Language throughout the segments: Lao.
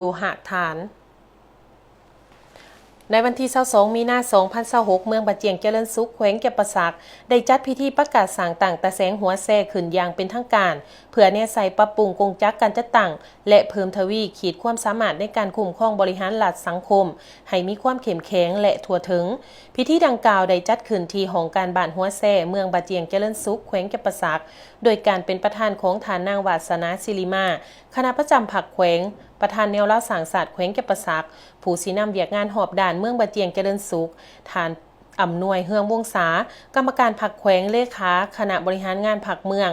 ໂລຫະທານ. ໃນວັນທີຊາວສອງ ມີນາ ສອງພັນຊາວຫົກ ເມືອງບາຈຽງຈະເລີນສຸກ ແຂວງຈຳປາສັກ ໄດ້ຈັດພິທີປະກາດສ້າງຕັ້ງຕາແສງຫົວແຊຂຶ້ນຢ່າງເປັນທາງການ ເພື່ອແນໃສ່ປັບປຸງກົງຈັກການຈັດຕັ້ງ ແລະ ເພີ່ມທະວີຂີດຄວາມສາມາດໃນການຄຸ້ມຄອງບໍລິຫານລັດສັງຄົມໃຫ້ມີຄວາມເຂັ້ມແຂງ ແລະ ທົ່ວເຖິງ. ພິທີດັ່ງກ່າວໄດ້ຈັດຂຶ້ນທີ່ຫ້ອງການບ້ານຫົວແຊ ເມືອງບາຈຽງຈະເລີນສຸກ ແຂວງຈຳປາສັກ ໂດຍການເປັນປະທານຂອງທ່ານນາງ ວາດສະໜາ ສິລິມາ ຄະນະປະຈຳພັກແຂວງ, ປະທານແນວລາວສ້າງຊາດແຂວງຈຳປາສັກ, ຜູ້ຊີ້ນຳວຽກງານຮອບດ້ານເມືອງບາຈຽງຈະເລີນສຸກ, ທ່ານ ອຳນວຍ ເຮືອງວົງສາ ກຳມະການພັກແຂວງ, ເລຂາຄະນະບໍລິຫານງານພັກເມືອງ,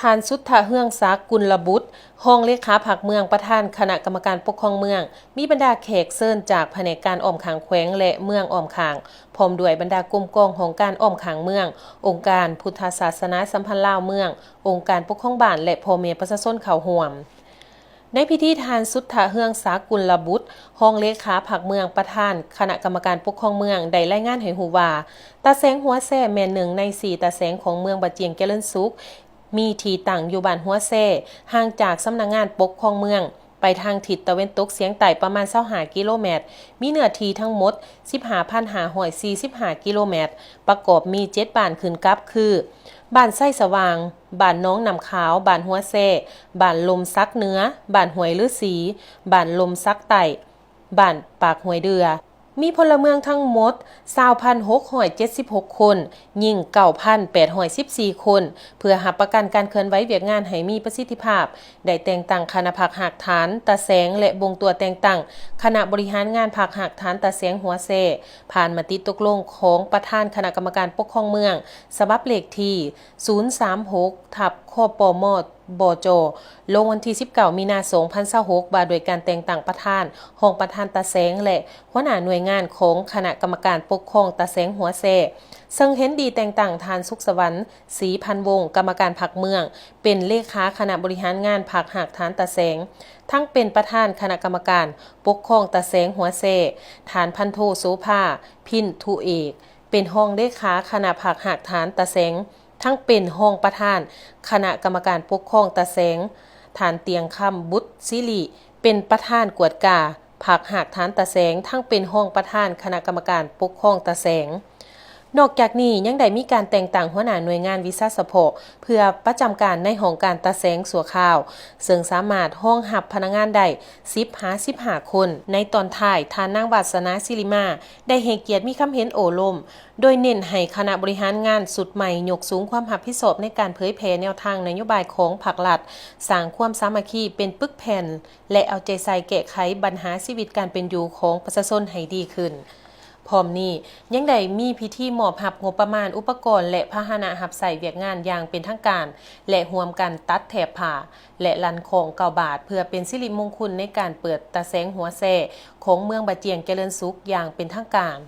ທ່ານ ສຸດທະເຮືອງສັກ ກຸນລະບຸດ ຮອງເລຂາພັກເມືອງ, ປະທານຄະນະກຳມະການປົກຄອງເມືອງ, ມີບັນດາແຂກເຊີນຈາກພະແນກການອ້ອມຂ້າງແຂວງ ແລະ ເມືອງອ້ອມຂ້າງ, ພ້ອມດ້ວຍບັນດາກົມກອງຫ້ອງການອ້ອມຂ້າງເມືອງ, ອົງການພຸດທະສາສະໜາສຳພັນລາວເມືອງ, ອົງການປົກຄອງບ້ານ ແລະ ພໍ່ແມ່ປະຊາຊົນເຂົ້າຮ່ວມ. ໃນພິທີ ທ່ານ ສຸດທະເຮືອງສັກ ກຸນລະບຸດ ຮອງເລຂາພັກເມືອງ, ປະທານຄະນະກຳມະການປົກຄອງເມືອງ ໄດ້ລາຍງານໃຫ້ຮູ້ວ່າ ຕາແສງຫົວແຊແມ່ນໜຶ່ງໃນສີ່ຕາແສງຂອງເມືອງບາຈຽງຈະເລີນສຸກ, ມີທີ່ຕັ້ງຢູ່ບ້ານຫົວແຊ, ຫ່າງຈາກສຳນັກງານປົກຄອງເມືອງໄປທາງທິດຕາເວັນຕົກສຽງໃຕ້ປະມານຊາວຫ້າກິໂລແມັດ, ມີເນື້ອທີ່ທັງໝົດສິບຫ້າພັນຫ້າຮ້ອຍສີ່ສິບຫ້າກິໂລແມັດ, ປະກອບມີເຈັດບ້ານຂຶ້ນກັບ ຄື ບ້ານໄຊສະຫວ່າງ, ບ້ານໜອງນ້ຳຂາວ, ບ້ານຫົວແຊ, ບ້ານລົມສັກເໜືອ, ບ້ານຫ້ວຍລືສີ, ບ້ານລົມສັກໃຕ້, ບ້ານປາກຫ້ວຍເດື່ອ, ມີພົນລະເມືອງທັງໝົດຊາວພັນຫົກຮ້ອຍເຈັດສິບຫົກຄົນ, ຍິງເກົ້າພັນແປດຮ້ອຍສິບສີ່ຄົນ. ເພື່ອຮັບປະກັນການເຄື່ອນໄຫວວຽກງານໃຫ້ມີປະສິດທິພາບ, ໄດ້ແຕ່ງຕັ້ງຄະນະພັກຮາກຖານຕາແສງ ແລະ ບົ່ງຕົວແຕ່ງຕັ້ງຄະນະບໍລິຫານງານພັກຮາກຖານຕາແສງຫົວແຊ, ຜ່ານມະຕິຕົກລົງຂອງປະທານຄະນະກຳມະການປົກຄອງເມືອງ ສະບັບເລກທີສູນສາມຫົກ ທັບ ຄປມ ບຈ ລົງວັນທີສິບເກົ້າ ມີນາ ສອງພັນຊາວຫົກ ວ່າດ້ວຍການແຕ່ງຕັ້ງປະທານ, ຮອງປະທານຕາແສງ ແລະ ຫົວໜ້າໜ່ວຍງານຂອງຄະນະກຳມະການປົກຄອງຕາແສງຫົວແຊ, ເຊິ່ງເຫັນດີແຕ່ງຕັ້ງທ່ານ ສຸກສະຫວັນ ສີພັນວົງ ກຳມະການພັກເມືອງ ເປັນເລຂາຄະນະບໍລິຫານງານພັກຮາກຖານຕາແສງ, ທັງເປັນປະທານຄະນະກຳມະການປົກຄອງຕາແສງຫົວແຊ, ທ່ານ ພັນໂທ ໂສພາ ພິນທຸເອກ ເປັນຮອງເລຂາຄະນະພັກຮາກຖານຕາແສງ, ທັງເປັນຮອງປະທານຄະນະກຳມະການປົກຄອງຕາແສງ, ທ່ານ ຕຽງຄຳ ບຸດສິລິ ເປັນປະທານກວດກາພັກຮາກຖານຕາແສງ, ທັງເປັນຮອງປະທານຄະນະກຳມະການປົກຄອງຕາແສງ. ນອກຈາກນີ້ ຍັງໄດ້ມີການແຕ່ງຕັ້ງຫົວໜ້າໜ່ວຍງານວິຊາສະເພາະ ເພື່ອປະຈຳການໃນຫ້ອງການຕາແສງຊົ່ວຄາວ, ເຊິ່ງສາມາດຮອງຮັບພະນັກງານໄດ້ສິບຫາສິບຫ້າຄົນ. ໃນຕອນທ້າຍ, ທ່ານນາງ ວາດສະໜາ ສິລິມາ ໄດ້ໃຫ້ກຽດມີຄຳເຫັນໂອ້ລົມ, ໂດຍເນັ້ນໃຫ້ຄະນະບໍລິຫານງານຊຸດໃໝ່ຍົກສູງຄວາມຮັບຜິດຊອບໃນການເຜີຍແຜ່ແນວທາງນະໂຍບາຍຂອງພັກລັດ, ສ້າງຄວາມສາມັກຄີເປັນປຶກແຜ່ນ ແລະ ເອົາໃຈໃສ່ແກ້ໄຂບັນຫາຊີວິດການເປັນຢູ່ຂອງປະຊາຊົນໃຫ້ດີຂຶ້ນ. ພ້ອມນີ້ ຍັງໄດ້ມີພິທີມອບຮັບງົບປະມານ, ອຸປະກອນ ແລະ ພາຫະນະຮັບໃຊ້ວຽກງານຢ່າງເປັນທາງການ ແລະ ຮ່ວມກັນຕັດແຖບຜ້າ ແລະ ລັນຄ້ອງເກົ້າບາດ ເພື່ອເປັນສິລິມົງຄຸນໃນການເປີດຕາແສງຫົວແຊຂອງເມືອງບາຈຽງຈະເລີນສຸກຢ່າງເປັນທາງການ.